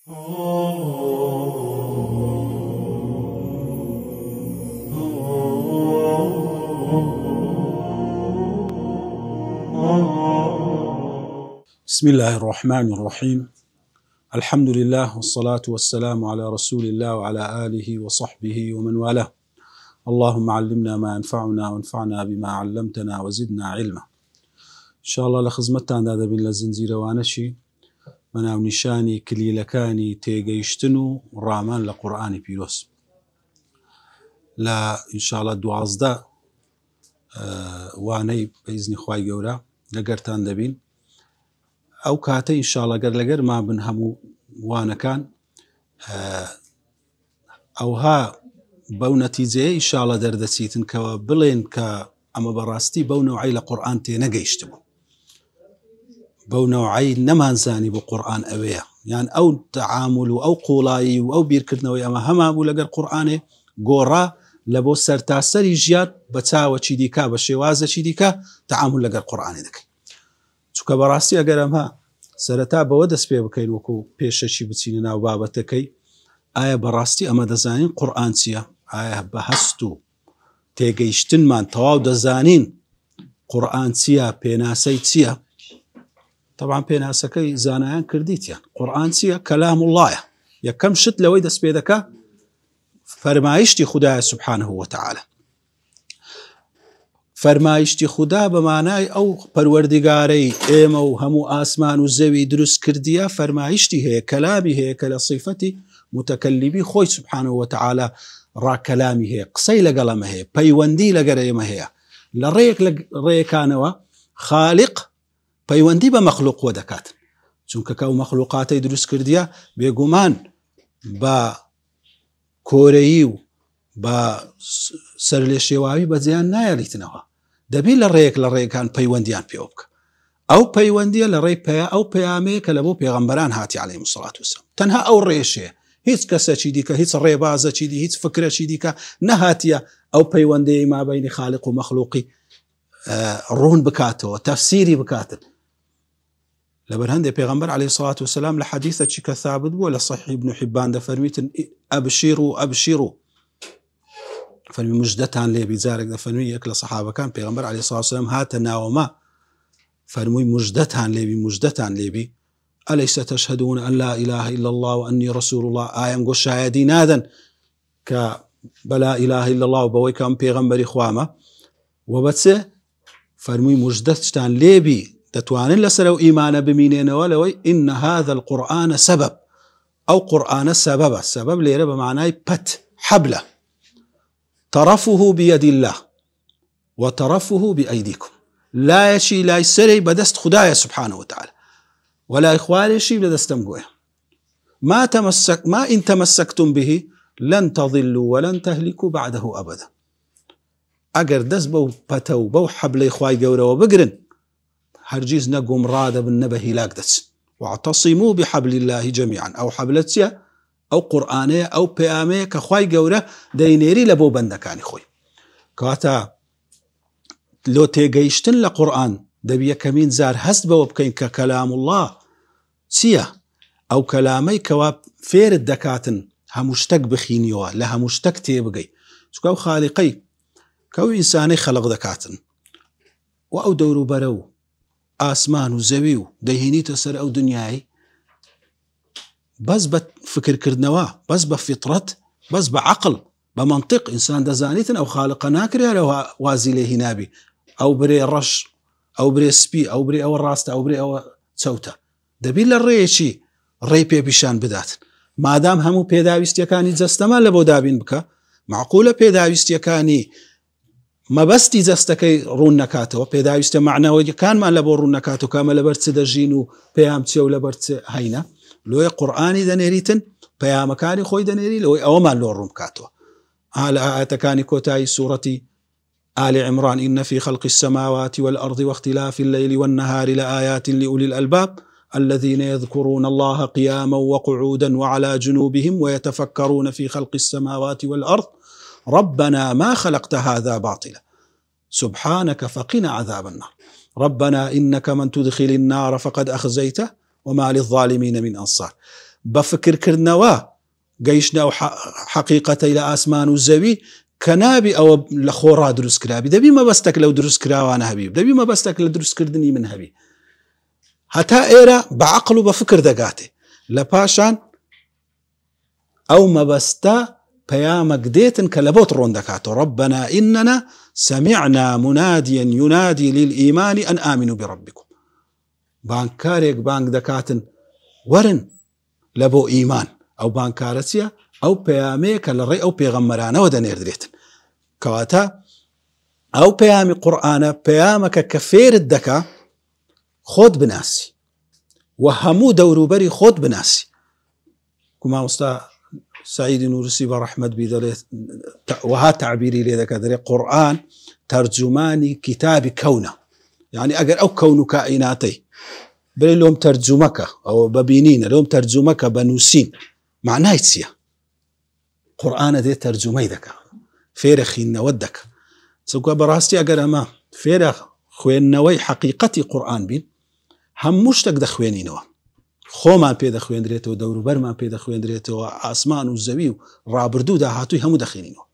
بسم الله الرحمن الرحيم الحمد لله والصلاة والسلام على رسول الله وعلى آله وصحبه ومن والاه اللهم علمنا ما ينفعنا وانفعنا بما علمتنا وزدنا علما إن شاء الله لە خزمەتتاندا دەبین لە زنجیرەوانەشی بە ناونیشانی کلیلەکانی تێگەیشتن و ڕامان لە قورئانی پیرۆز لە ئینشاءاللە 12 وانەی بە ئیزنی خوای گەورە لەگەرتان دەبین ئەو کاتە ئینشاءاللە گەر لەگەر مابن هەموو وانەکان ئەوها بەو نەتیجەیە ئیشاڵە دەردەچیتن کەەوە بڵێن کە ئەمە بەڕاستی بەو نەوعی لە قورآن تێنەگەیشتبوو بەو نەوعی نەمانزانی بۆ قورآن ئەوەیە یان ئەو تەعامل و ئەو قوڵایی و ئەو بیرکردنەوەی ئەمە هەمان بوو لەگەر قورآانێ گۆڕا لە بۆ سەرتاسەری ژیان بە چاوەکی دیکە بە شێوازەکی دیکە تەعامل لەگەر قورآانی دەکەین چونکە بەڕاستی ئەگەر ئەمە سەرەتا بەوە دەست پێ بکەین وەکو پێشەکی بچینە ناو بابەتەکەی ئایا بەڕاستی ئەمە دەزانین قورئان چییە؟ ئایا بە هەست و تێگەیشتنمان تەواو دەزانین قورئان چییە پێناسەی چییە؟ طبعا پێناسەکەی زانایان کردیتیان قورئان چییە؟ کەلام اللهە یەکەم شت لەوەی دەست پێ دەکا فەرمایشتی خدایە سبحانه وتعالى فەرمایشتی خودا بە مانای ئەو پەروەردیگارەی ئێمە و هەموو ئاسمان و زەوی دروست کردیە فەرمایشتی هەیە کەلامی هەیە کە لە سیفەتی متەکەلیمی خۆی سبحانه وتعالی ڕا کەلامی هەیە قسەی لەگەڵ ئەمە هەیە پەیوەندی لەگەر ئێمە هەیە لە ڕێیەک لە ڕێیەکانەوە خالق پەیوەندی بە مەخلوقوە دەکات چونکە کە ئەو مەخلوقاتەی دروست کردیە بێگومان بە کۆرەیی و بە سەرلێشێواوی بەجێیان نایەڵیتنەوە دەبی لە ڕێیەک لە ڕێکان پەیوەندیان پێوە بکە ئەو پەیوەندیە لە ڕێی پیا ئەو پەیامەیە کە لە بۆ پێغەمبەران هاتی عەلەیهیم سڵات وسلام تەنها ئەو ڕێشەیە هیچ کەسەکی دیکە هیچ ڕێبازەکی دی هیچ فکرەکی دیکە نەهاتیە ئەو پەیوەندەی مابینی خالق و مەخلوقی ڕوون بکاتەوە تەفسیری بکاتن لەبەر هەندێ پێغەمبەر علیە الصلوة والسلام لە حەدیثەکی کە ثابت بووە لە صحیح ابن حبان دەفەرمیتن ئەبشیرو ئەبشیرو فەرمی مژدەتان لێبی جارێک دەفەرمی یەک لە سەحابەکان پێغەمبەر علیە الصلوة والسلام هاتە ناوەما فەرمووی مژدەتان لێبی مژدەتان لێبی ئەلەیس تشهدون ان لا اله الا الله واني رسول الله ئایم گۆ شایەدی نادەن کە بەلا اله الا الله بەوەی کەم پێغەمبەری خوامە و بەچ فەرمووی مژدەتشتان لێبی دەتوانن لەسەر ئەو ئیمانە بمینێنەوە لەوەی إن هذا القرآن سبب ئەو قورآنە سەبەبە سەبەب لێرە بە معنای پەت حەبلە طرفه بيد الله وطرفه بأيديكم لایەکی لای سەرەی بەدەست خدایە سبحانه وتعالى وەلای خوارێشی لە دەستم گۆیە ما تمسك ما إن تمسكتم به لن تضلوا ولن تهلكوا بعده أبدا ئەگەر دەست بەو پەتە و بەو حەبلەی خوای گەورەوە بگرن هەرگیز نە گومڕا دەبن نە بە هیلاک دەچن واعتصموا بحبل الله جميعا ئەو حەبلە چییە؟ ئەو قورئانەیە ئەو پەیامەیە کە خوای گەورە دەینێری لە بۆ بەندەکانی خۆی کەواتە لۆ تێگەیشتن لە قورئان دەبی یەکەمین جار هەست بەوە بکەین کە کەلام الله چییە ئەو کەلامەی کەوا فێرت دەکاتن هەموو شتەک بخینیەوە لە هەموو شتەک تێبگەی چونکە ئەو خالیقەی کە ئەو ئینسانەی خەلق دەکاتن و ئەو دەوروبەرە و ئاسمان و زەوی و دەهێنیتە سەر ئەو دنیای بەس بە فکرکردنەوە بەس بە فیترەت بەس بە عقل بە منطق ئینسان دەزانیتن ئەو خالقە ناکرێرەوە وازی لێ هینابی ئەو برێ ڕەش ئەو برێ سپی ئەو برێ ئەوە ڕاستە ئەو برێ ئەوە چەوتە دەبی لە ڕێیەکی ڕێی پێ پیشان بدات مادام هەموو پێداویستیەکانی جەستەمان لە بۆ دابین بکە معقولە پێداویستیەکانی مەبەستی جەستەکەی ڕوون نەکاتەوە پێداویستە معناوەکانمان لە بۆ ڕوون نەکاتەوە کامە لەبەر چ دەژین و پەیام چێ و لەبەر چ هەینە لۆیە قورآانی دەنێریتن پەیامەکانی خۆی دەنێری لەوەی ئەوەمان لۆ ڕوون بکاتەوە ئا لە ئاەتەکانی کۆتایی سوورەتی آل عمران إن في خلق السماوات والأرض واختلاف الليل والنهار لآيات لأولي الألباب الذين يذكرون الله قياما وقعودا وعلى جنوبهم ويتفكرون في خلق السماوات والأرض ربنا ما خلقت هذا باطلا سبحانك فقنا عذاب النار ربنا إنك من تدخل النار فقد أخزيته وما للظالمين من أنصار. بە فکرکردنەوە گەیشتە ئەو حەقیقەتەی لە ئاسمان و زەوی کە نابی ئەوە لە خۆڕا دروست کرابی دەبی مەبەستێک لەو دروست کراوانە هەبی دەبی مەبەستێک لە دروستکردنی من هەبی هەتا ئێرە بە عقل و بە فکر دەگاتێ لە پاشان ئەو مەبەستە پەیامەک دێتن کە لە بۆت ڕۆن دەکاتەوە ربنا إننا سمعنا مناديا ينادي للإيمان أن آمنوا بربكم بانکارێک بانگ دەکاتن وەرن لە بۆ ئیمان ئەو بانکارە چیە ئەو پەیامەیە کە لە ڕێی ئەو پێغەمبەرانەوە دەنێردرێتن کەواتە ئەو پەیامی قورئانە پەیامەکە کە فێرت دەکا خۆت بناسی و هەموو دەوروبەری خۆت بناسی مامۆستا سعیدی نورسی بە ڕەحمەت بی دەڵێت وەها تعبیری لێ دەکات دەڵێ قورئان تەرجومانی کتابی کەونە یعنی ئەگەر ئەو کەون و کائیناتەی بڵێ لۆم تەرجومەکە ئەوە بەبینینە لۆم تەرجومەکە بە نووسین معنای چییە؟ قورآانە دێت تەرجومەی دەکا فێرە خینەوەت دەکە چونکە بەڕاستی ئەگەر ئەمە فێرە خوێندنەوەی حەقیقەتی قورآن بین هەموو شتێک دەخوێنینەوە خۆمان پێ دەخوێندرێتەوە دەوروبەرمان پێ دەخوێندرێتەوە ئاسمان و زەوی و ڕابردوو داهاتووی هەموو دەخێنینەوە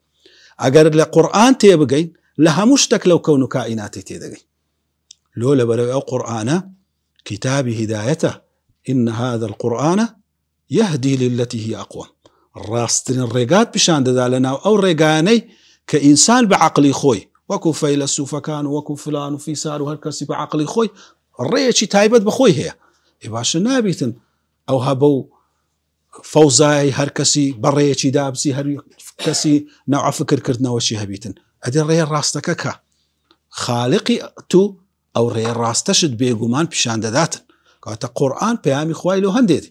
ئەگەر لە قورآن تێبگەین لە هەموو شتێک لەو کەون و کائیناتی تێدەگەین لۆ لەبەرەوەی ئەو قورئانە کیتابی هیدایەتە إن هذا القرآن يهدي للتي هي أقوم ڕاستترین ڕێگات پیشان دەدا لە ناو ئەو ڕێگانەی کە ئینسان بە عقلی خۆی وەکو فەیلەسوفەکان و وەکو فلان و فیسار و هەر کەسی بە عقلی خۆی ڕێیەکی تایبەت بە خۆی هەیە ئێ باشە نابیتن ئەو هەبە و فەوزای هەر کەسی بەڕێیەکی دابچی هەر کەسی نەوع فکرکردنەوەشی هەبیتن ئەدی ڕێ ڕاستەکە کە خالقی تو ئەو ڕێ ڕاستەشت بێگومان پیشان دەداتن کاتە قورآن پەیامی خوای لۆ هەندێت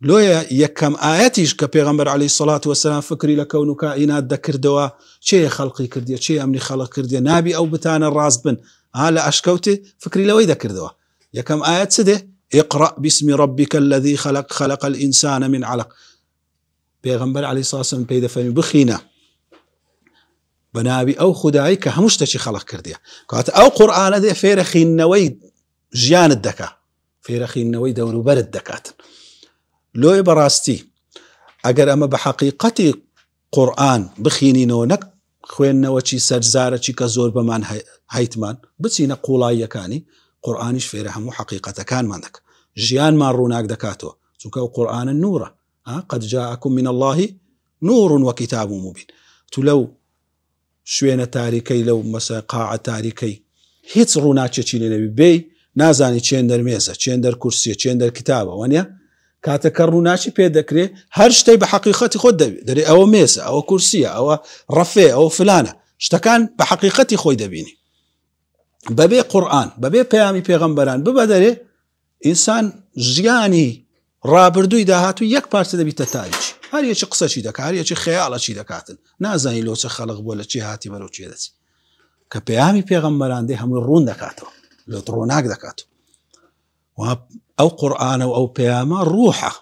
لۆیە یەکەم ئاەتیش کە پێغەمبەر علی سڵات وسلام فکری لە کەون و کائینات دەکردەوە چێ خەڵقی کردیە چێ ئەمنی خەڵق کردیە نابی ئەو بتانە ڕاست بن ها لە ئەشکەوتێ فکری لەوەی دەکردەوە یەکەم ئاەت چ دێ اقرأ باسم ربك الذي خلق خلق الإنسان من علق پێغەمبەر علی ساسم پێی دەفەرمی بخینە بە ناوی ئەو خودایی کە هەموو شتێکی خەڵق کردیە کاتە ئەو قورآانە دێ فێرە خینەوەی ژیانت دەکا فێرە خینەوەی دەوروبەرت دەکات لۆیە بەڕاستی ئەگەر ئەمە بە حەقیقەتی قورئان بخینینەوە نەک خوێندنەوەچی سەرزارەکی کە زۆر بەمان هەیتمان بچینە قوڵاییەکانی قورئانیش فێرە هەموو حەقیقەتەکانمان دەکە ژیانمان ڕووناک دەکاتەوە چونکە ئەو قورئانە نورە قد جاءكم من الله نور وكتاب مبين تو لەو شوێنە تاریکەی لەو مەسە قاعە تاریکەی هیچ ڕووناکیەکی لێ نەبی بێی نازانی چێندەر مێزە چێندەر کورسیە چێندەر کتابە وەنیە کاتە کە ڕووناکی پێ دەکرێ هەر شتەی بە حەقیقەتی خۆت دەبێت دەرێ ئەوە مێزە ئەوە کورسیە ئەوە ڕەفێ ئەوە فلانە شتەکان بە حەقیقەتی خۆی دەبینی بەبێ قورآن بەبێ پەیامی پێغەمبەران ببە دەرێ ئینسان ژیانی ڕابردووی داهاتوو یەک پارچە دەبیتە تاریکی هەر یەکی قسەچی دەکات هەر یەکی خەیاڵەچی دەکاتن نازانی لۆ چە خەڵق بووە لە چی هاتی بەرەو چێ دەچی کە پەیامی پێغەمبەران دێ هەمووی ڕوون دەکاتەوە لۆت ڕووناک دەکات و ئەو قورئانە و ئەو پەیامە ڕوحە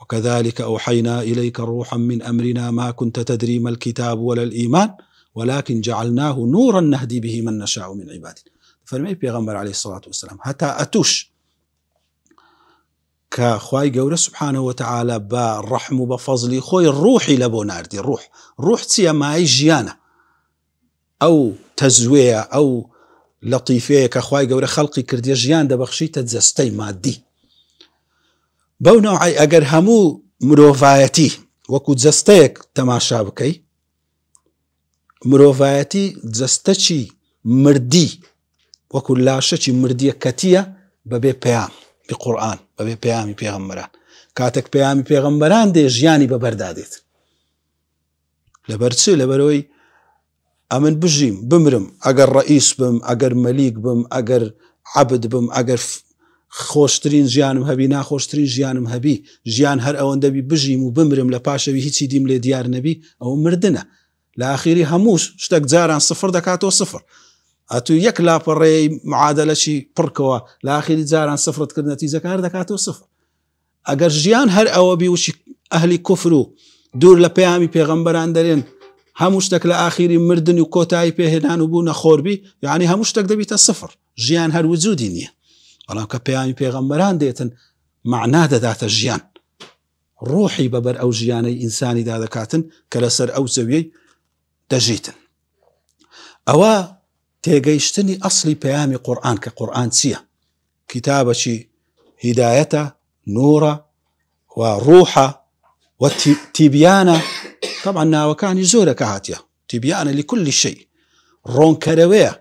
وكذلك أوحينا إليك روحا من أمرنا ما كنت تدري ما الكتاب ولا الإيمان ولكن جعلناه نورا نهدي به من نشاء من عبادنا فەرمی پێغەمبەر عليه الصلاة والسلام هەتا ئەتوش کە خوای گەورە سبحانه وتعالى بە ڕەحم و بە فەزلی خۆی ڕوحی لە بۆ ناردی ڕوح ڕوح چییە مای ژیانە ئەو تەزوێیە ئەو لەتیفەیە کە خوای گەورە خەڵقی کردیە ژیان دەبەخشیتە جەستەی مادی بەو نەوعەی ئەگەر هەموو مرۆڤایەتی وەکو جەستەیەک تەماشا بکەی مرۆڤایەتی جەستەکی مردی وەکو لاشەکی مردیە کەتیە بەبێ پەیام بی قورآن بەبێ پەیامی پێغەمبەران کاتێک پەیامی پێغەمبەران دێ ژیانی بەبەردا دێت لەبەر چ لەبەرەوەی ئەمن بژیم بمرم ئەگەر ڕئیس بم ئەگەر مەلیک بم ئەگەر عەبد بم ئەگەر خۆشترین ژیانم هەبی ناخۆشترین ژیانم هەبی ژیان هەر ئەوەندەبی بژیم و بمرم لە پاشەوی هیچی دیم لێ دیار نەبی ئەوە مردنە لە ئاخیری هەموو شتێک جاران سفر دەکاتەوە سفر ئەتو یەک لاپەڕەی معادلەشی پڕکەوە لە ئاخیری جاران سفرت کرد نەتیجەکە هەر دەکاتەوە سفر ئەگەر ژیان هەر ئەوە بی وشی ئەهلی کوفر و دوور لە پەیامی پێغەمبەران دەرێن هەموو شتێک لە ئاخیری مردن و کۆتایی پێهێنان و بوو نەخۆربی یعنی هەموو شتێک دەبیتە سفر ژیان هەر وجودی نییە بەڵام کە پەیامی پێغەمبەران دێتن. مەعنا دەداتە ژیان، ڕۆحی بەبەر ئەو ژیانەی ئینسانی دادەکاتن کە لەسەر ئەو زەویەی دەژیتن. ئەوە تێگەیشتنی ئەسڵی پەیامی قورئان کە قورئان چییە؟ کیتابەکی هیدایەتە، نورە و ڕوحە و تیبیانە، طبعا ناوەکانی زۆرە کە هاتیە تیبیانە لکل شەی، ڕۆنکەرەوەیە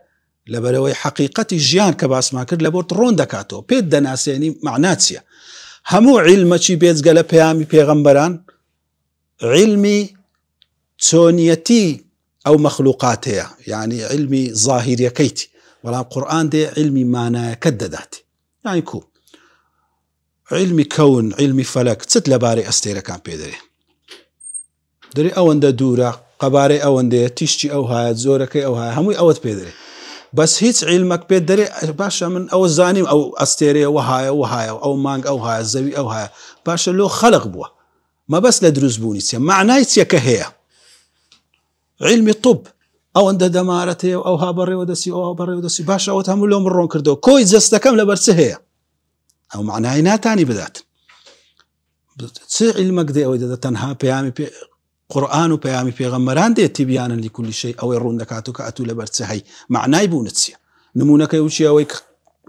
لەبەرئەوەی حەقیقەتی ژیان کە باسمان کرد لەبۆت ڕۆن دەکاتەوە پێت دەناسێنی مەعنا چییە هەموو عیلمەکی بێجگە لە پەیامی پێغەمبەران عیلمی چۆنیەتی ئەو مەخلوقاتەیە یعنی عیلمی زاهیریەکەیتی بەڵام قورئان دێ عیلمی مانایەکەت دەدات یعنی کو عیلمی کەون عیلمی فەلەک چت لەبارەی ئەستێرەکان پێ دەرێ دەرێ ئەوەندە دوورە قەبارەی ئەوەندەیە تیشکی ئەو هایە زۆرەکەی ئەو هایە هەمووی ئەوەت پێ دەرێ بەس هیچ عیلمەک پێت دەرێ باشە من ئەوە زانیم ئەو ئەستێرەیە وەهایە وەهایە ئەو مانگ ئەو هایە زەوی ئەو هایە باشە لۆ خەلق بووە مەبەست لە دروست بوونی چیە معنای چیە کە هەیە علمی طب ئەوەندە دەمارەت هەیە و ئەوها بەڕێوە دەسی ئەوها بەڕێوە دەسی باشە ئەوەت هەموو لۆم ڕۆن کردەوە کۆی جەستەکەم لەبەر چ هەیە ئەو معنای ناتانی بدات چ عیلمەک دێ ئەوەی دەدە تەنها پەیامی پێ قورئان و پەیامی پێغەمبەران دێ تیبیانن لکل شەی ئەوەی ڕوون دەکات و کە ئەتوو لەبەر چ هەی معنای بوونت چییە نمونەکەی وچی ئەوەی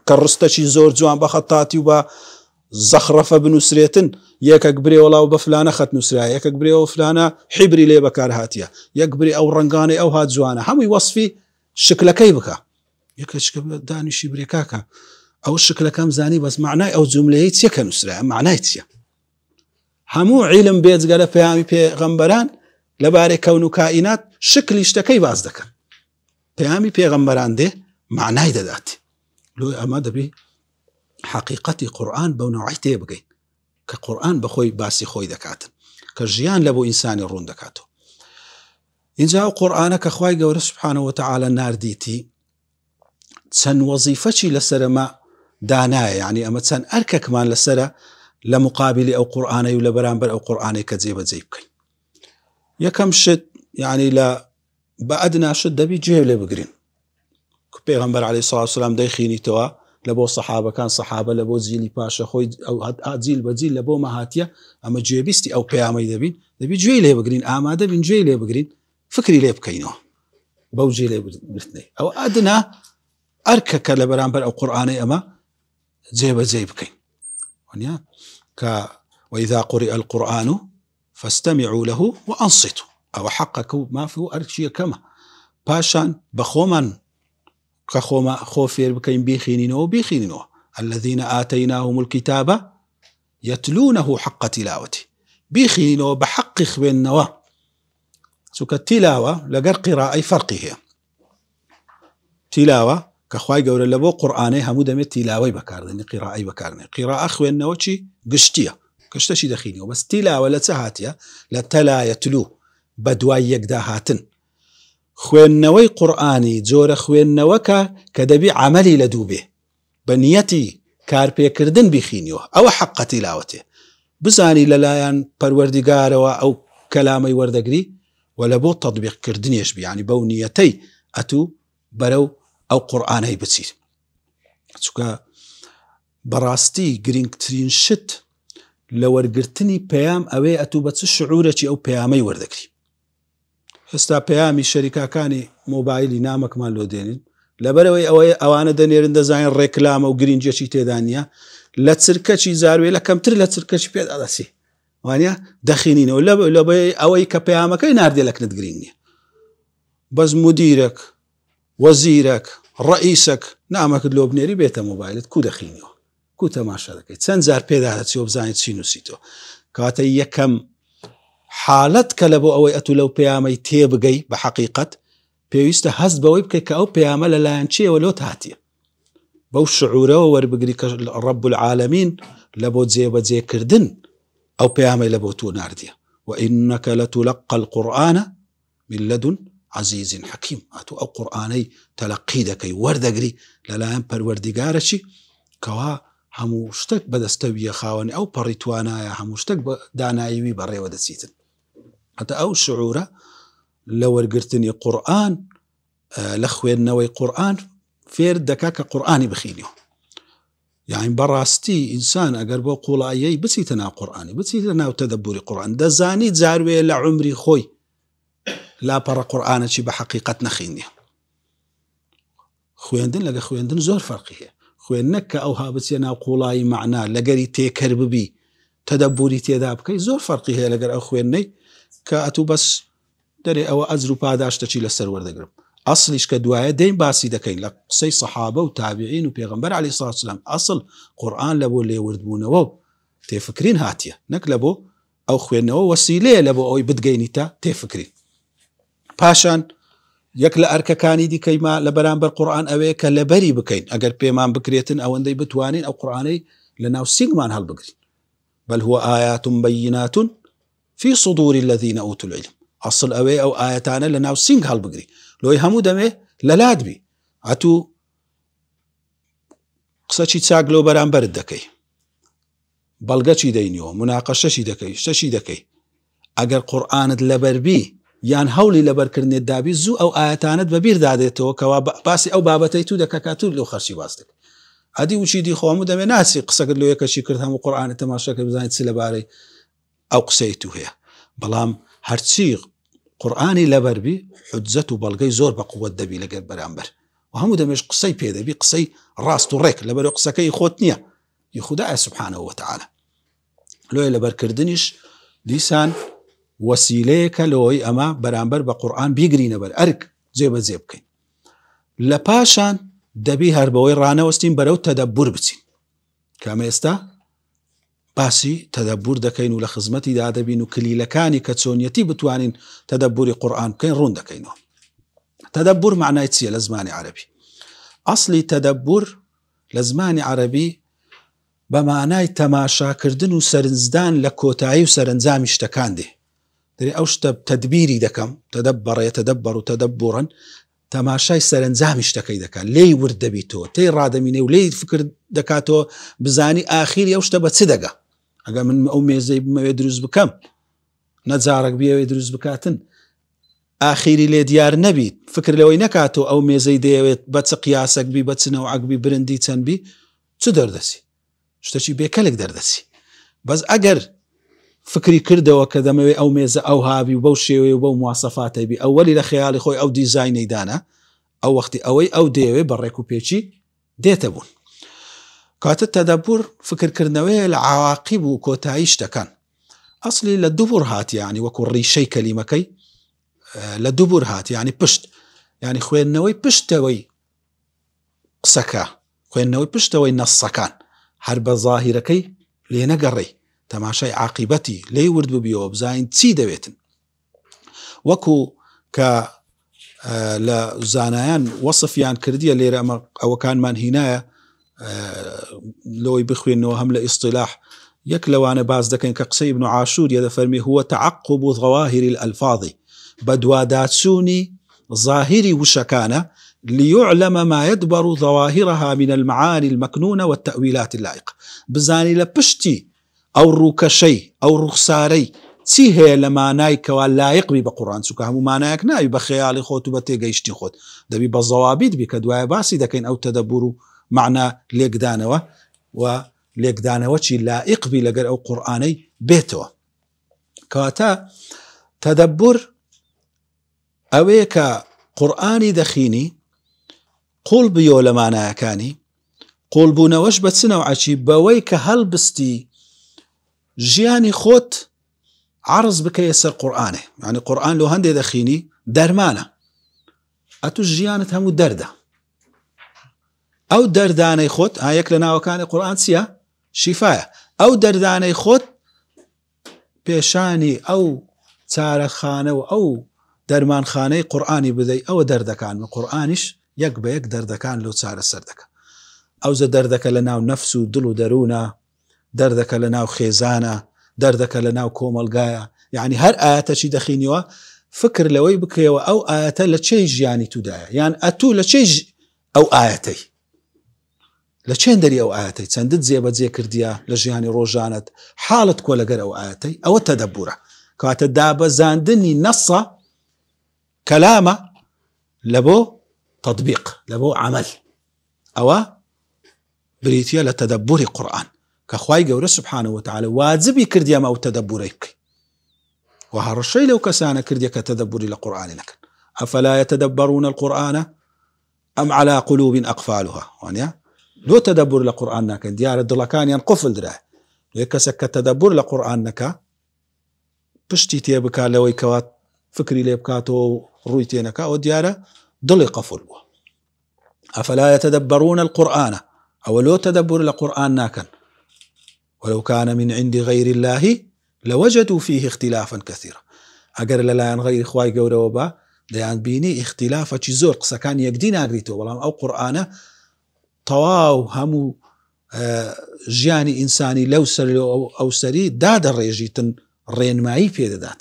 کە ڕستەکی زۆر جوان بە خەتاتی و بە زەخڕەفە بنووسرێتن یەکەک برێ وەڵاو بە فلانە خەت نووسرا یەکەک برێەوە فلانە حیبری لێ بەکار هاتیە یەک برێ ئەو ڕەنگانەی ئەو هات جوانە هەمووی وەصفی شکلەکەی بکە یەکەچکە دانیشی برێ کاکە ئەو شکلەکەم زانی بەس معنای ئەو جملەیە چیە کە نووسرا معنای چییە هەموو عیلم بێجگە لە پەیامی پێغەمبەران لەبارەی کەون و کائینات شکلی شتەکەی باس دەکەن پەیامی پێغەمبەران دێ معنای دەدات لۆی ئەمە دەبی حقیقەتی قورآن بەو نەوعی تێ بگەین کە قورآن بەخۆی باسی خۆی دەکاتن کە ژیان لە بۆ ئینسانی ڕوون دەکاتەوە اینجا ئەو قورآانە کە خوای گەورە سبحانە وتعالی ناردیتی چەند وەزیفەچی لەسەرەمە دانایە یعنی ئەمە چەند ئەرکەکمان لەسرە لە مقابلی ئەو قورآانەی و لە بەرامبەر ئەو قورآانەی کە جێبەجێ بکەین یەکەم شت یعنی لە بە ئەدنا شت دەبی جێ لێ بگرین پێغمبەر عليه سڵ سلام دەیخینیتەوە لە بۆ سەحابەکان سەحابە لە بۆ جیلی پاشە خۆی ئەو جیل بە جیل لە بۆ مەهاتیە ئەمە گوێبیستی ئەو پەیامەی دەبین دەبی گوێی لێ بگرین ئامادە بین گوێی لێ بگرین فکری لێ بکەینەوە بەو جێ لێ گرتنەی ئەو ئەدنا ئەرکەکە لە بەرامبەر ئەو قورآانەی ئەمە جێبەجێ بکەین وانە کە وإذا قرئ القرآن فاستمعوا له وأنصتوا ئەوە حەقەکە و مافی و ئەرکی یەکەمە پاشان بە خۆمان کە خۆمە خۆ فێر بکەین بیخینینەوە بیخینینەوە الذين آتيناهم الكتاب يتلونه حق تلاوته بیخینینەوە بە حەقی خوێندنەوە چونکە تیلاوە لەگەر قیرائەی فەرقی هەیە تیلاوە کە خوای گەورە لە بۆ قورئانەی هەموو دەمێت تیلاوەی بەکاردێنی قیرائەی بەکارنێ قیرائە خوێندنەوە چی گشتیە کە شتەشی دەخینەوە بەس تیلاوە لە چ هاتیە لە تەلا یەتلو بە دوای یەکدا هاتن خوێندنەوەی قورئانی جۆرە خوێندنەوەکە کە دەبی عەمەلی لە دوو بێ بە نیەتی کارپێکردن بیخینیوە ئەوە حەقە تیلاوەتێ بزانی لەلایەن پەروەردیگارەوە ئەو کەلامەی وەردەگری و لە بۆ تەطبیق کردنیش بی یعنی بەو نیەتەی ئەتوو بەرەو ئەو قورئانەی بچیت چونکە بەڕاستی گرنگترین شت لە وەرگرتنی پەیام ئەوەیە ئەتوو بە چ شعورێکی ئەو پەیامەی وەردەگری ئێستا پەیامی شەریکاکانی مۆبایلی نامەکمان لۆ دێنین لەبەرەوەی ئەوەی ئەوانە دەنێرن دەزانین ڕێکلامە و گرنگێکی تێدا نییە لە چرکەچی زاروێ لە کەمتر لە چرکەچی پێدا دەچی وانە دەخینینەوە لە لەبەی ئەوەی کە پەیامەکەی ناردێ لە کنت گرنگ نییە بەس مدیرەک وەزیرەک ڕئیسەک نامەکت لۆ بنێری بێتە مۆبایلت کو دەخینەوە کو تەماشا دەکەیت چەند جار پێدا دەچیەوە بزانیت چی نووسیتەوە کەواتە یەکەم حالەت کە لە بۆ ئەوەی ئەتو لەو پەیامەی تێبگەی بە حەقیقەت پێویستە هەست بەوەی بکەیت کە ئەو پەیامە لەلایەن چیەوە لۆت هاتیە بەو شعورەوە وەربگری کە ڕب العالمین لە بۆ جێبەجێکردن ئەو پەیامەی لە بۆ تۆ ناردیە وإنك لتلقى القرآن من لدن عزیز حکیم ئەتوو ئەو قورئانەی تەلەقی دەکەی وەردەگری لەلایەن پەروەردیگارەکی کەوا هەموو شتێک بەدەستەویە خاوەنی ئەو پەڕی توانایە هەموو شتێک بە داناییوی بەڕێوە دەچیتن هەتا ئەو شعورە لە وەرگرتنی قورئان لە خوێندنەوەی قورئان فێر دەکا کە قورئانی بخینیەوە. یاین بەڕاستی ئینسان ئەگەر بۆ قوڵاییەی بچیتە ناو قورئانی بچیتە ناو تەدەبوری قورئان دەزانی جاروێ لە عومری خۆی لاپەڕە قورئانەکی بە حەقیقەت نەخینیە خوێندن لەگە خوێندن زۆر فەرقی هەیە خوێندنە کە ئەوها بچیە ناو قوڵایی مەعنا لەگەری تێکەر ببی تەدەبوری تێدا بکەی زۆر فەرقی هەیە لەگەر ئەو خوێندنەی کە ئەتوو بەس دەرێ ئەوە ئەجر و پاداشتەکی لەسەر وەردەگرم ئەسڵیش کە دوایە دێین باسی دەکەین لە قسەی سەحابە و تابعین و پێغەمبەر علیە الصلوة والسلام ئەسڵ قورئان لە بۆ لێوردبوونەوە و تێفکرین هاتیە نەک لە بۆ ئەو خوێندنەوە وەسیلەیە لە بۆ ئەوەی بتگەینیتە تێفکرین پاشان یەک لە ئەرکەکانی دیکەی ما لە بەرامبەر قورئان ئەوەیە کە لەبەری بکەین ئەگەر پێمان بکرێتن ئەوەندەی بتوانین ئەو قورئانەی لە ناو سینگمان هەڵبگرین بل هو آیات بینات فی صدور الذین اوتوا العلم ئەسڵ ئەوەیە ئەو ئایەتانە لە ناو سینگ هەڵبگری لۆی هەموو دەمێ لەلات بی ئەتوو قسەکی چاک لەو بەرامبەرت دەکەی بەڵگەچی دەینیەوە مناقەشەشی دەکەی شتەشی دەکەی ئەگەر قورآانت لەبەربی یان هەوڵی لەبەرکردنێت دابی زوو ئەو ئاەتانت بەبیر دادێتەوە کەوا باسی ئەو بابەتەی تو دەکە کە تو لەو خەرچی باس دەکەی ئەدی وچی دی خۆمو دەمێ ناسی قسەکرد لۆ یەکەشی کرد هەموو قورآانی تەماشاکە بزانیت چ لەبارەی ئەو قسەی تو هەیە بەڵام هەرچی قورآانی لەبەربی حجەت و بەڵگەی زۆر بە قوت دەبی لەگەر بەرامبەر و هەموو دەمێش قسەی پێدەبی قسەی ڕاست و ڕێک لەبەرە قسەکەی خۆت نییە ی خودایە سبحانه وتعالی لۆیە لەبەرکردنیش دیسان وەسیلەیەکە لەوەی ئەمە بەرامبەر بە قورآن بیگرینە بەر ئەرک جێبەجێ بکەین لە پاشان دەبی هەر بەوەی ڕانەوەستین بەرەو تەدەبور بچین کامە ئێستا باسی تەدەبور دەکەین و لە خزمەتی دادەبین و کلیلەکانی کە چۆنیەتی بتوانین تەدەبوری قورآن بکەین ڕوون دەکەینەوە تەدەبور معنای چییە لە زمانی عەربی ئەسلی تەدەبور لە زمانی عەرەبی بە مانای تەماشاکردن و سەرنجدان لە کۆتایی و سەرەنجامی شتەکان دێ. دەرێ ئەو شتە تەدبیری دەکەم، تەدەبەڕ یەتەدەبەر و تەدەبوڕن، تەماشای سەرەنجامی شتەکەی دەکات، لێی ورد دەبیتەوە، تێی ڕادەمینێ و لێی فکر دەکاتەوە بزانی ئاخیری ئەو شتە بە چ دەگا. ئەگەر من ئەو مێزەی بمەوێ دروست بکەم، نەجارەک بیەوێ دروست بکاتن، ئاخیری لێ دیار نەبیت، فکر لەوەی نەکاتەوە ئەو مێزەی دەیەوێت بە چ قیاسەک بی، بە چ نەوعەک بی، برندی چەند بی، چ دەردەچی؟ شتەکی بێکەلک دەردەچی. بەس ئەگەر فکری کردەوە کە دەمەوێ ئەو مێزە ئەوها بی و بەو شێوەیە و بەو مواسەفاتەی بی، ئەوەلی لە خەیاڵی خۆی ئەو دیزاینەی دانا، ئەو وەختی ئەوەی ئەو دەیەوێ بە ڕێک و پێکی دێتە بوون. کەواتە تەدەبور فکرکردنەوەیە لە عەواقیب و کۆتایی شتەکان. ئەسڵی لە دوبور هاتیە یانی وەکو ڕیشەی کەلیمەکەی لە دوبور هات یانی پشت یانی خوێندنەوەی پشتەوەی قسەکە خوێندنەوەی پشتەوەی نەسەکان هەر بە زاهیرەکەی لێنەگەڕێی تەماشای عاقیبەتی لێی ورد ببیەوە بزانین چی دەوێتن وەکو کە لە زانایان وەصفیان کردیە لێرە ئەمە ئەوەکانمان هینایە لەوەی بخوێنەوە هەم لە ئیسطلاح یەک لەوانە باس دەکەین کە قسەی ابن عاشور یە دەفەرمی هو تعقب ظواهر الألفاظ بەدواداچوونی ظاهری وشەکانە ليعلم ما يدبر ظواهرها من المعاني المكنونة والتأويلات اللائقة بزانی لە پشتی ئەو ڕووکەشەی، ئەو ڕوخسارەی چی هەیە لە مانای کەوا لایق بی بە قوڕئان، چونکە هەموو مانایەک نابی بە خەیاڵی خۆت و بە تێگەیشتنی خۆت، دەبی بە زەوابیت بی کە دوایە باسی دەکەین ئەو تەدەبور و مەعنا لێکدانەوە و لێکدانەوەکی لائیق بی لەگەر ئەو قوڕئانەی بێتەوە. کەواتە تەدەبور ئەوەیە کە قورئانی دەخینی قوڵ بیۆ لە مانایەکانی قوڵبوونەوەش بە چ نەوعەکی بەوەی کە هەڵبستی ژیانی خۆت عرض بکەیە سەر قورئانێ یعنی قورئان لۆ هەندێ دەخینی دەرمانە ئەتو ژیانت هەموو دەردە ئەو دەردانەی خۆت ئا یەک لە ناوەکانی قورئان چییە شیفایە ئەو دەردانەی خۆت پێشانی ئەو چارەخانە و ئەو دەرمانخانەی قورئانی بدەی ئەوە دەردەکان و قورئانیش یەک بە یەک دەردەکان لۆ چارەسەر دەکا ئەوجە دەردەکە لە ناو نەفس و دڵ و دەروونە دەردەکە لە ناو خێزانە دەردەکە لە ناو کۆمەڵگایە یعنی هەر ئاەتەکی دەخینیوە فکر لەوەی بکەیەوە ئەو ئاەتە لە چێی ژیانی تودایە یان ئەتوو لە چێی ئەو ئاەتەی لە چێندەری ئەو ئایەتەی چەندت جێبەجێ کردیە لە ژیانی ڕۆژانەت حاڵت کۆ لەگەر ئەو ئایەتەی ئەوە تەدەبورە کەواتە دابەزاندنی نەسە کەلامە لە بۆ تطبیق لە بۆ عمل ئەوە بریتە لە تەدەبوری قورآن کە خوای گەورە سبحانە وتعالی واجبی کردی ئەمە ئەو تەدەبورەی بکەی و هەڕەشەی لەو کەسانە کردی کە تەدەبوری لە قورآانی نەکەن ئەفلا يتدبرون القرآن ئەم على قلوب أقفالها وانە لۆ تەدەبور لە قورآن ناکەن دیارە دڵەکانیان قفل درایە لێ کەسێک کە تەدەبور لە قورآن نەکا پشتی تێ بکات لەوەی کەوا فکری لێ بکاتەوە و ڕووی تێنەکە ئەو دیارە دڵی قەفل بووە ئەفلا يتدبرون القرآن ئەوە لۆ تەدەبور لە قورآن ناکەن ولو كان من عند غير الله لوجدوا فيه اختلافا كثيرا ئەگەر لەلایەن غەیری خوای گەورەوە با دەیان بینی اختلافەکی زۆر قسەکان یەکدی ناگریتەوە بەڵام ئەو قورآانە تەواو هەموو ژیانی ئینسانی لەو سەر ئەو سەری دادەڕێژیتن ڕێنمایی پێدەدات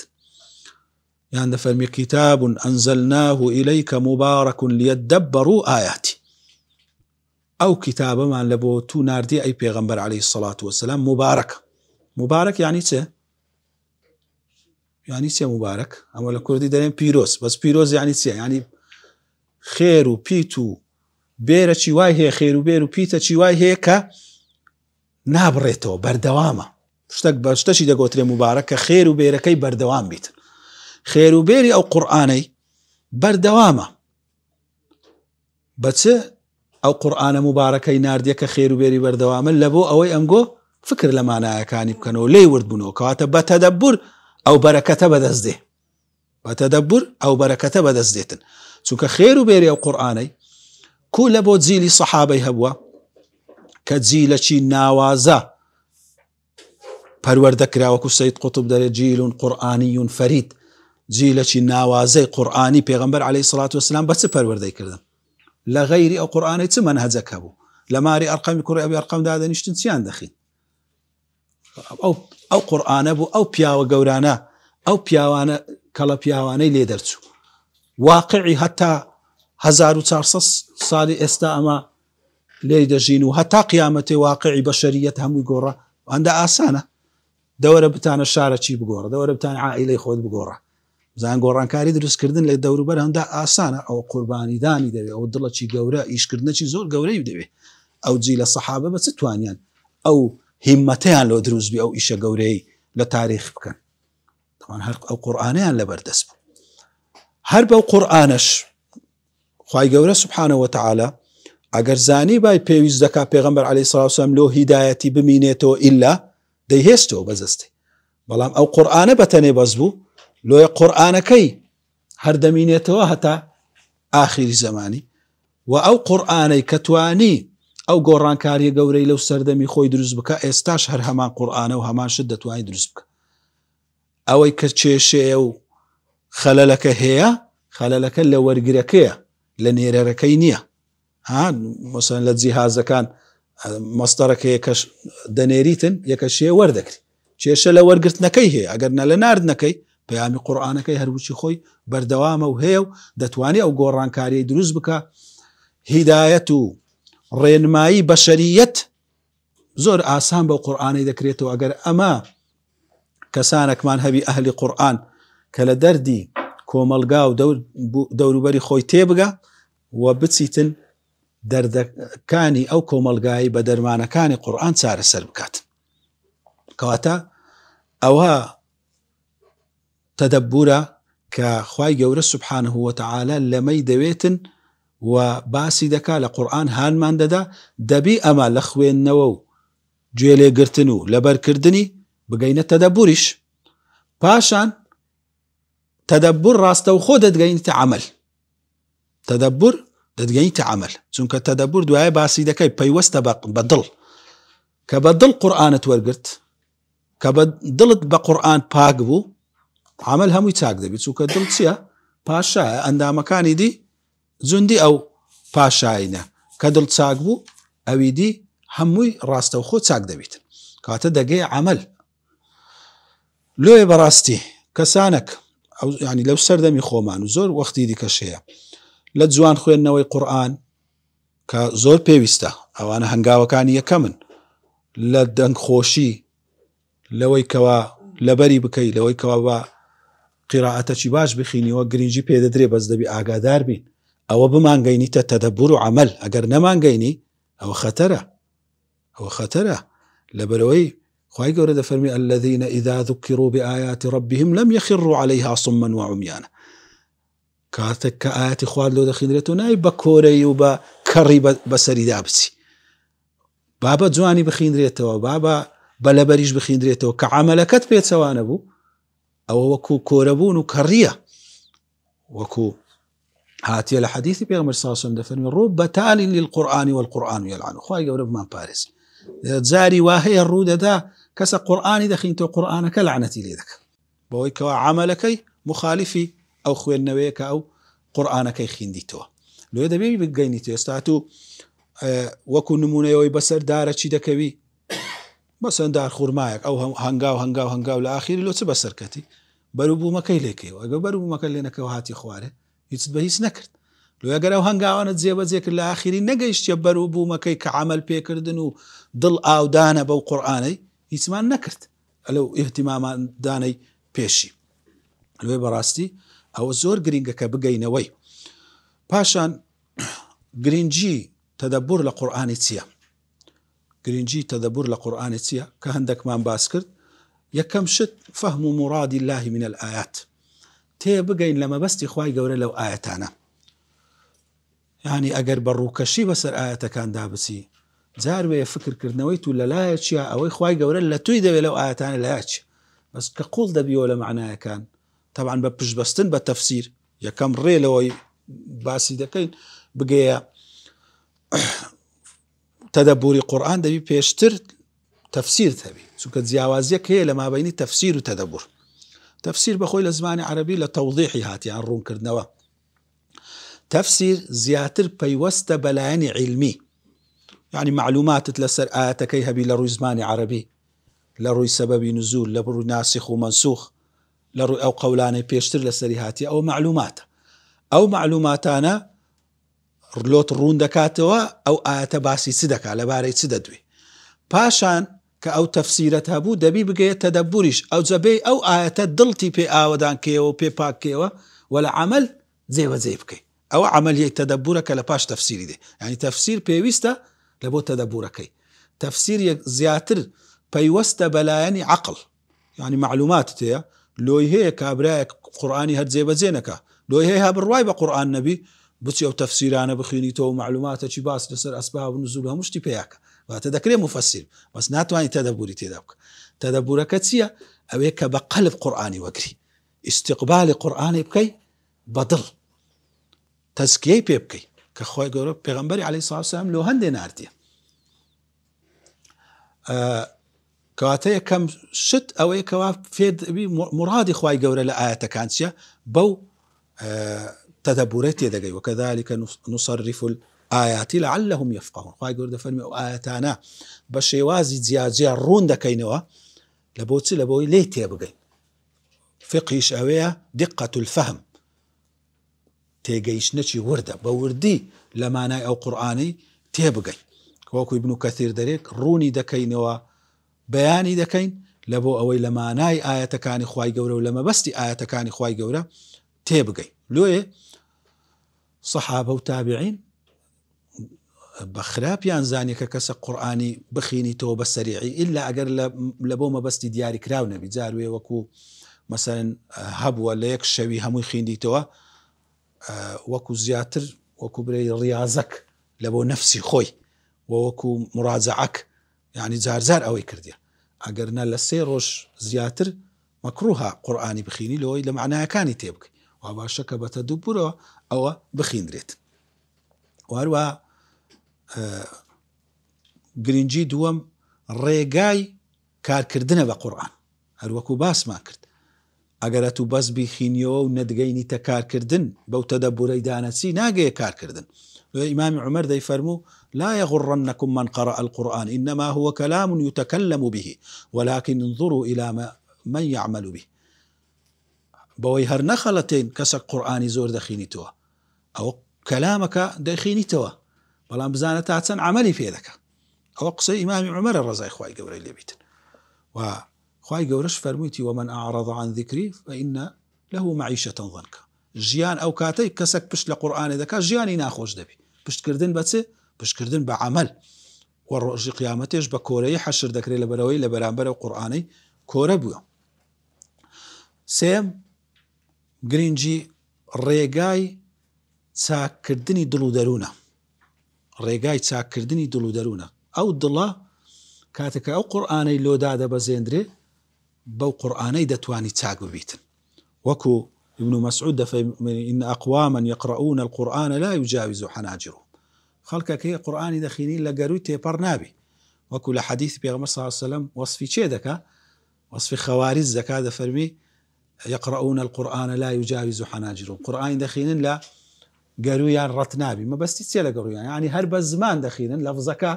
یان دەفەرمی کتاب أنزلناه إليك مبارك ليدبروا آياته ئەو کتابەمان لە بۆ تو ناردی ئەی پێغەمبەر علیه الصلاة والسلام مبارک مبارک یعنی چه یعنی چه مبارک ئەمە لە کوردی دەرێن پیرۆز بەس پیرۆز یعنی چیە یعنی خێر و پیت و بێرە چی وای هەیە خێر و بێر و پیتە چی وای هەیە کە نابڕێتەوە بەردەوامە شتێک بە شتەشی دەگۆترێ مبارەک کە خێر و بێرەکەی بەردەوام بیت خێر و بێری ئەو قورئانەی بەردەوامە بە چ ئەو قورئانە موبارەکەی ناردیە کە خێر و بێری بەردەوامە لە بۆ ئەوەی ئەمگۆ فکر لە مانایەکانی بکەنەوە لێی ورد بوونەوە کەواتە بە تەدەبور ئەو بەرەکەتە بەدەست دێ بە تەدەبور ئەو بەرەکەتە بەدەست دێتن چونکە خێر و بێری ئەو قورئانەی کو لە بۆ جیلی سەحابەی هەبووە کە جیلەکی ناوازە پەروەردە کرا وەکو سید قوتب دەرێ جیل قورئانی فەرید جیلەکی ناوازەی قورئانی پێغەمبەر عەلەیهی سڵات وسلام بە چ پەروەردەی کردن لە غەیری ئەو قورئانەی چ مەنهەجەک هەبوو لە ماری ئەرقەمی کوڕی ئەبی ئەرقەم دادەنیشتن چیان دەخین ئەو ئەو قورئانە بوو ئەو پیاوە گەورانە ئەو پیاوانە کەڵە پیاوانەی لێ دەرچوو واقعی هەتا 1400 ساڵی ئێستا ئەمە لێی دەژین و هەتا قیامەتێ واقعی بەشەریەت هەمووی گۆڕا ئەندە ئاسانە دەوەرە بتانە شارە چی بگۆڕە دەوەرە بتان عائیلەی خۆت بگۆڕە بزان گۆڕانکاری دروستکردن لە دەوروبەر هەندە ئاسانە ئەو قوربانیدانی دەوێ ئەو دڵەکی گەورە ئیشکردنەکی زۆر گەورەی دەوێ ئەو جی لە سەحابە بە چ توانیان ئەو هیمەتەیان لۆ دروست بی ئەو ئیشە گەورەی لە تاریخ بکەن تەوان هەر ئەو قورئانیان لەبەردەست بوو هەر بەو قورئانەش خوای گەورە سبحانە وتعالی ئەگەر زانی بای پێویست دەکا پێغەمبەر عەلەیهی سڵاو وسلام لۆ هیدایەتی بمینێتەوە ئیلا دەیهێستەوە بەزەستی بەڵام ئەو قورئانە بەتەنێ بەس بوو لۆیە قورئانەکەی هەر دەمینێتەوە هەتا ئاخیری زەمانی و ئەو قورئانەی کە توانی ئەو گۆڕانکاریە گەورەی لەو سەردەمی خۆی دروست بکە ئێستاش هەر هەمان قورئانە و هەمان شت دەتوانانی دروست بکە ئەوەی کە کێشەیە و خەلەلەکە هەیە خەلەلەکە لە وەرگرەکەیە لە نێرەرەکەی نییە ها مەسەن لە جیهازەکان مەستەرەکە یەکەش دەنێریتن یەکەشێ وەردەگری کێشە لە وەرگرتنەکەی هەیە ئەگەر نە لە ناردنەکەی پەیامی قورآانەکەی هەروچی خۆی بەردەوامە و هەیە و دەتوانێت ئەو گۆڕانکاریی دروست بکە هیدایەت و ڕێنمایی بەشەریەت زۆر ئاسان بەو قورئانەی دەکرێتەوە ئەگەر ئەمە کەسانێکمان هەبی ئەهلی قورئان کە لە دەردی کۆمەڵگا و دەوروبەری خۆی تێبگا و بچیتن دەردەکانی ئەو کۆمەڵگایی بە دەرمانەکانی قورئان چارەسەر بکات کەواتە ئەوە تەدەبورە کە خوای گەورە سبحانه وتعالی لەمەی دەوێتن و باسی دەکا لە قورئان هانمان دەدا دەبی ئەمە لە خوێندنەوە و گوێ لێگرتن و لەبەرکردنی بگەینە تەدەبوریش پاشان تەدەبور ڕاستەوخۆ دەتگەینتە عەمەل تەدەبور دەتگەینتە عەمەل چونکە تەدەبور دوایە باسی دەکەی پەیوەستە بە دڵ کە بە دڵ قورئانت وەرگرت کە بە دڵت بە قورئان پاک بوو عمل هەمووی چاک دەبێت چونکە دڵ چییە پاشایە ئەندامەکانی دی جوندی ئەو پاشاینە کە دڵ چاک بوو ئەوی دی هەمووی ڕاستەوخۆ چاک دەبیت کاتە دەگەی عمل لۆیە بەڕاستی کەسانێک ینی لەو سەردەمی خۆمان و زۆر وەختی دیکەش هەیە لە جوان خوێندنەوەی قورآن کە زۆر پێویستە ئەوانە هەنگاوەکانی یەکەمن لە دەنگخۆشی لەوەی کەوا لەبەری بکەی لەوەی کەوا بە قیراعەتەکی باش بخینیەوە گرنگی پێدەدرێ بەس دەبی ئاگادار بین ئەوە بمانگەینیتە تەدەبور و عمل ئەگەر نەمانگەینی ئەوە خەتەرە. ئەوە خەتەرە لەبەرەوەی خوای گەورە دەفەرمی الذین اذا ذکروا بآیات ربهم لم یخروا علیها صما وعمیانا کاتێک کە ئاەتی خوارد لۆ دەخینرێتەوە نای بە کۆرەی و بە کەڕی بەسەریدا بچی بابە جوانی بخیندرێتەوە بابە بە لەبەریش بخیندرێتەوە کە عملەکەت پێچەوانە بوو ئەوە وەکو کۆرەبوون و کەڕیە وەکو هاتیە لە حەدیثی پێغەمبەر صلی الله علیه و سلم دەفەرمی ڕوب تال للقرآن والقرآن یلعن خوای گەورە بمان پارێزی جاری وا هەیە ڕوو دەدا کەسە قورآانی دەخینتەوە قورآانەکە لەعنەتی لێ دەکە بەوەی کەوا عملەکەی مخالفی ئەو خوێندنەوەیە کە ئەو قورآانەکەی خیندیتەوە لێ دەبێ بگەینیت ئێستا تو وەکو نمونەیەوەی بەسەر دارە چی دەکەوی مەسەن دار خورمایەک ئەو هەنگاو هەنگاو هەنگاو لە ئاخیری لۆ چ بەسەرکەتی بەروبوومەکەی لێکەیەوە ئەگەر بەروبوومەکە لێ نەکەوە هاتی خوارێ هیچت بە هیچ نەکرد لۆ ئەگەر ئەو هەنگاوانە جێبەجێ کرد لە ئاخیری نەگەیشتە بەروبوومەکەی کە عەمەل پێکردن و دڵ ئاودانە بەو قورئانەی هیچمان نەکرد ئەلەو ئیهتیمامان دانەی پێشی لۆێ بەڕاستی ئەوە زۆر گرنگە کە بگەینەوەی پاشان گرنگی تەدەبور لە قورئانی چییە؟ گرنگی تەدەبور لە قورئانی چیە؟ کە هەندەکمان باس کرد یەکەم شت فهم مراد اللە من الآیات تێ بگەین لە مەبەستی خوای گەورە لەو ئایەتانە یعنی ئەگەر بە ڕووکەشی بەسەر ئایەتەکاندا بچی جار وێ فکرکردنەوەی تو لەلایە چیە ئەوەی خوای گەورە لە توی دەوێت لەو ئایەتانە لایە چیە بەس کە قوڵ دەبیەوە لە معنایەکان طبعا بە پشتبەستن بە تەفسیر یەکەم ڕێ لەوەی باسی دەکەین بگەیە تەدەبوری قورئان دەبی پێشتر تەفسیرت هەبی چونکە جیاوازیەک هەیە لە مابینی تەفسیر و تەدەبور تەفسیر بەخۆی لە زمانی عەرەبی لە تەوضیحی هاتیان ڕوونکردنەوە تەفسیر زیاتر پەیوەستە بەلایەنی عیلمی یعنی معلوماتت لەسەر ئاەتەکەی هەبی لە ڕووی زمانی عەرەبی لە ڕووی سەبەبی نزول لە ڕووی ناسخ و منسوخ لە ڕووی ئەو قەولانەی پێشتر لەسەری هاتیە ئەو معلوماتە ئەو معلوماتانە لۆت ڕوون دەکاتەوە ئەو ئایەتە باسی چ دەکات لەبارەی چ دەدوێ پاشان کە ئەو تەفسیرەت هەبوو دەبی بگەیە تەدەبوریش ئەوجە بێی ئەو ئایەتە دڵتی پێ ئاوەدان کەیەوە و پێ پاک کەیەوە و لە عەمەل جێبەجێی بکەی ئەوە عەمەلیەی تەدەبورە کە لە پاش تەفسیری دێ یانی تەفسیر پێویستە لە بۆ تەدەبورەکەی تەفسیر یەک زیاتر پەیوەستە بەلایەنی عەقڵ یانی مەعلوماتت هەیە لۆی هەیە کابرایەک قورئانی هەر جێبەجێ نەکا لۆی هەیە بڕوای بە قورئان نەبی بچی ئەو تەفسیرانە بخوێنیتەوە و مەعلوماتەکی باس لەسەر ئەسباب و نزول هەموو شتی پێیاکە واتە دەکرێ مفەسیر بەس ناتوانانی تەدەبوری تێدا بکە تەدەبورەکە چییە ئەوەیە کە بە قەلب قورئانی وەگری ئیستیقبالی قورئانی بکەی بە دڵ تەزکیەی پێ بکەی کە خۆی گەورە پێغەمبەری عەلەیهی سڵاو سلام لۆ هەندێ ناردیە کەواتە یەکەم شت ئەوەیە کەوا فێر دەبی مورادی خوای گەورە لە ئایەتەکان چییە بەو تەدەبورە تێدەگەی وکذلك نصرف الآيات لعلهم يفقهون خوای گەورە دەفەرمی ئەو ئایەتانە بە شێوازی جیاجیا ڕوون دەکەینەوە لە بۆ چ لە بۆی لێی تێبگەین فقهیش ئەوەیە دقة الفهم تێگەیشتنەکی وردە، بە وردی لە مانای ئەو قورئانەی تێبگەین. وەکو ئیبن کەثیر دەرێت، ڕوونی دەکەینەوە، بەیانی دەکەین، لە بۆ ئەوەی لە مانای ئایەتەکانی خوای گەورە و لە مەبەستی ئایەتەکانی خوای گەورە تێبگەین. لۆیێ سەحابە و تابعین بە خراپیان زانی کە کەسە قورئانی بخینیتەوە بە سەریعی ئیلا ئەگەر لە بۆ مەبەستی دیاریکراو نەبی جاروێ وەکو مەسەن هەبووە لە یەک شەوی هەمووی خیندیتەوە وەکو زیاتر وەکو برێی ڕاضەک لە بۆ نەفسی خۆی و وەکو مراجعەک یعنی جارجار ئەوەی کردیە ئەگەر نە لە سێ ڕۆژ زیاتر مەکروهە قورئانی بخینی لەوەی لە معنایەکانی تێبگەی وا باشە کە بە تەدەبورەوە ئەوە بخیندرێت وهەروە گرنگی دووەم ڕێگای کارکردنە بە قورآن هەروەکو باسمان کرد ئەگەر ئەتوو بەس بیخینیەوە و نەدگەینیتە کارکردن بەو تەدەبورەی دانەچی ناگەیە کارکردن ئیمامی عمر دەیفەرموو لا يغرنكم من قرأ القرآن إنما هو كلام يتكلم به ولكن انظروا إلى من يعمل به بەوەی هەر نەخەڵەتێین کەسەک قورئانی زۆر دەخینیتەوە ئەوە کەلامەکە دەخینیتەوە بەڵام بزانە تا چەند عملی پێ دەکە ئەوە قسەی ئیمامی عمەرە ڕەزای خوای گەورەی لێبیتن و خوای گەورەش فەرموویتی ومن أعرض عن ذکری فإن له معیشة ضنکا ژیان ئەو کاتەی کەسەک پشت لە قورئانێ دەکات ژیانی ناخۆش دەبی پشتکردن بە چ پشتکردن بە عمل. وە ڕۆژی قیامەتێش بە کۆرەیی حەشر دەکرێت لەبەرئەوەی لە بەرامبەر ئەو قورئانەی کۆرە بووە. سێیەم، گرنگی ڕێگای چاککردنی دڵ و دەروونە. ڕێگای چاککردنی دڵ و دەروونە. ئەو دڵە کاتێک کە ئەو قورئانەی لۆ دادەبەزێندرێ بەو قورئانەی دەتوانی چاک ببیتن. وەکو ابن مسعود دەفەرمێ ان اقواما یقرؤون القرآن لا یجاوز حناجرهم خەڵکەک هەیە قورئانی دەخینی لە گەرووی تێپەڕ نابی وەکو لە حەدیثی پێغەمبەر صلی اللە علیه وسلم وەسفی چێ دەکا وەسفی خەواریج دەکا دەفەرمی یقرؤون القرآن لا یجاوز حناجرهم قورئانی دەخینن لە گەروویان ڕەت نابی مەبەستی چیە لە گەروویان یعنی هەر بە زمان دەخینن لەفزەکە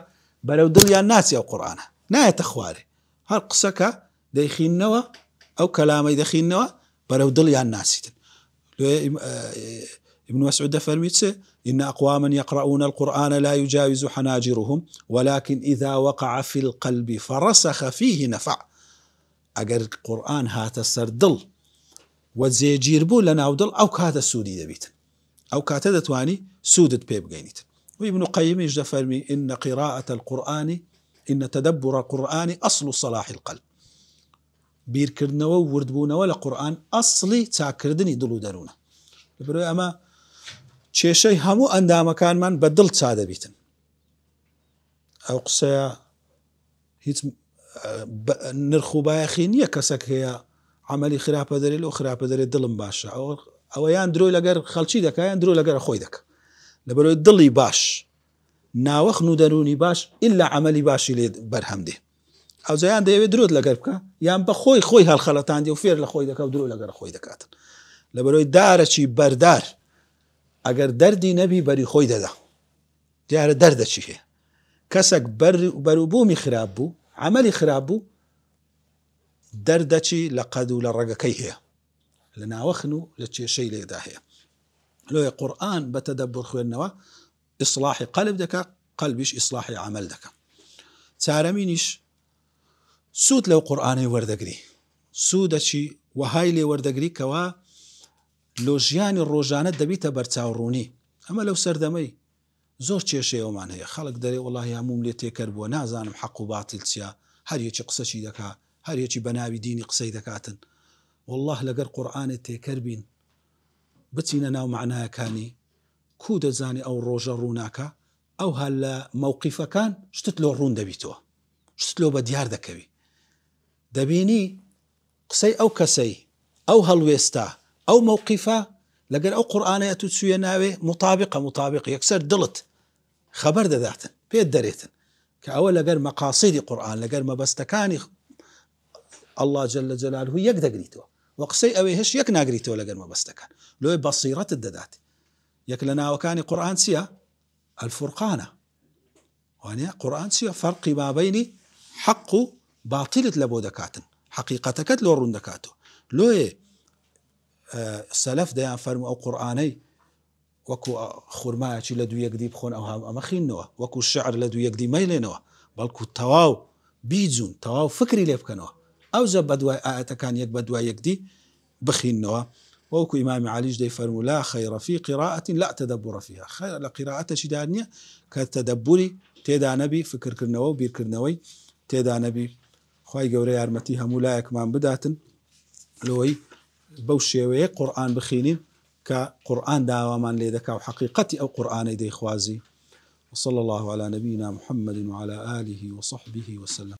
بەرەو دڵیان ناچێ ئەو قورئانە نایەتە خوارێ هەر قسەکە دەیخیننەوە ئەو کەلامەی دەخیننەوە بەرەو دڵیان ناچیتن ابن مسعود دەفەرمی چ إن أقواما يقرؤون القرآن لا يجاوز حناجرهم ولكن إذا وقع في القلب فرسخ فيه نفع ئەگەر قورآن هاتە سەر دڵ و جێگیر بوو لە ناو دڵ ئەو کاتە سوودی دەبیتن ئەو کاتە دەتوانی سوودت پێ بگەینیت و ابن قیمیش دەفەرمی إن قراءة القرآن إن تدبر القرآن أصل صلاح القلب بیرکردنەوە و وردبوونەوە لە قورئان ئەسڵی چاککردنی دڵ و دەروونە لەبەرئەوەی ئەمە کێشەی هەموو ئەندامەکانمان بە دڵ چا دەبیتن ئەو قسەیە هیچ نرخ و بایەخی نییە کەسەک هەیە عملی خراپە دەرێ لەو خراپە دەرێ دڵم باشە ئەوە ئەوە یان درۆی لەگەر خەڵکی دەکا یان درۆ لەگەر خۆی دەکا لەبەرەوەی دڵی باش ناوەخن و دەروونی باش ئللا عملی باشی لێ بەرهەم دێ ئەوجا یان دەیەوێت درۆت لەگەر بکە یان بە خۆی خۆی هەڵخەڵەتاندی و فێر لە خۆی دەکا و درۆ لەگەر خۆی دەکاتن لەبەرەوەی دارەکی بەردار ئەگەر دەردی نەبی بەری خۆی دەدا دیارە دەردەچی هەیە کەسەک بەروبوومی خراپ بوو عملی خراپ بوو دەردەچی لە قەد و لە ڕەگەکەی هەیە لە ناوەخن و لە کێشەی لێدا هەیە لۆیە قورآن بە تەدەبور خوێندنەوە ئیسلاحی قەلب دەکا قەلبیش ئیسلاحی عمل دەکا چارەمینیش سوود لەو قورآانەی وەردەگری سوودەچی وەهای لێ وەردەگری کەوا لۆ ژیانی ڕۆژانە دەبیتە بەرچاوڕوونی ئەمە لەو سەردەمەی زۆر کێشەی ئەومان هەیە خەڵک دەرێ وەڵاهی هەمووم لێ تێکەر بووە نازانم حەق و باتیل چیە هەر یەکی قسەکی دەکا هەر یەکی بە ناوی دینی قسەی دەکاتن وەڵاه لەگەر قورئانێ تێکەر بین بچینە ناو مەعنایەکانی کوو دەزانی ئەو ڕۆژە ڕووناکە ئەوها لە مەوقیفەکان شتت لۆ ڕوون دەبیتەوە شتت لۆ بە دیار دەکەوی دەبینی قسەی ئەو کەسەی، ئەو هەڵوێستە، ئەو مەوقیفە لەگەر ئەو قورئانەی ئەتوو چوویە ناوێ موتابقە، موتابق یەکسەر دڵت خەبەر دەداتن، پێت دەرێتن کە ئەوە لەگەر مەقاسیدی قورئان، لەگەر مەبەستەکانی اللە جل جلاله یەک دەگریتەوە و قسەی ئەوێ هێش یەک ناگریتەوە لەگەر مەبەستەکان. لۆیە بەسیرەتت دەدات. یەک لە ناوەکانی قورئان چییە؟ الفرقانە. وانە قورئان چیە فەرقی مابەینی حەق و باتیلت لە بۆ دەکاتن حەقیقەتەکەت لۆ ڕوون دەکاتەوە لۆیێ سەلەف دەیان فەرمو ئەو قورئانەی وەکو خورمایەکی لە دوو یەکدی بخۆن ئەو هەم ئەمە خینەوە وەکو شعر لە دوو یەکدی مەیلێنەوە بەڵکو تەواو بیجون تەواو فکری لێ بکەنەوە ئەوجە بەدوای ئاەتەکان یەک بەدوای یەکدی بخیننەوە، وەکو ئیمامی عەلیش دەیفەرموو، لا خیر فی قراءة لا تدبر فیها، خیر لە قیرائەتەکی دا نییە کە تەدەبوری تێدا نەبی، فکرکردنەوە و بیرکردنەوەی تێدا نەبی، خوای گەورە یارمەتی هەموو لایەکمان بداتن لەوەی بەو شێوەیە قورئان بخینین کە قورئان داوامان لێ دەکا و حەقیقەتی ئەو قورئانەی دەیخوازی. وصلی اللە علی نبینا محمد وعلی آله وصحبه وسلم.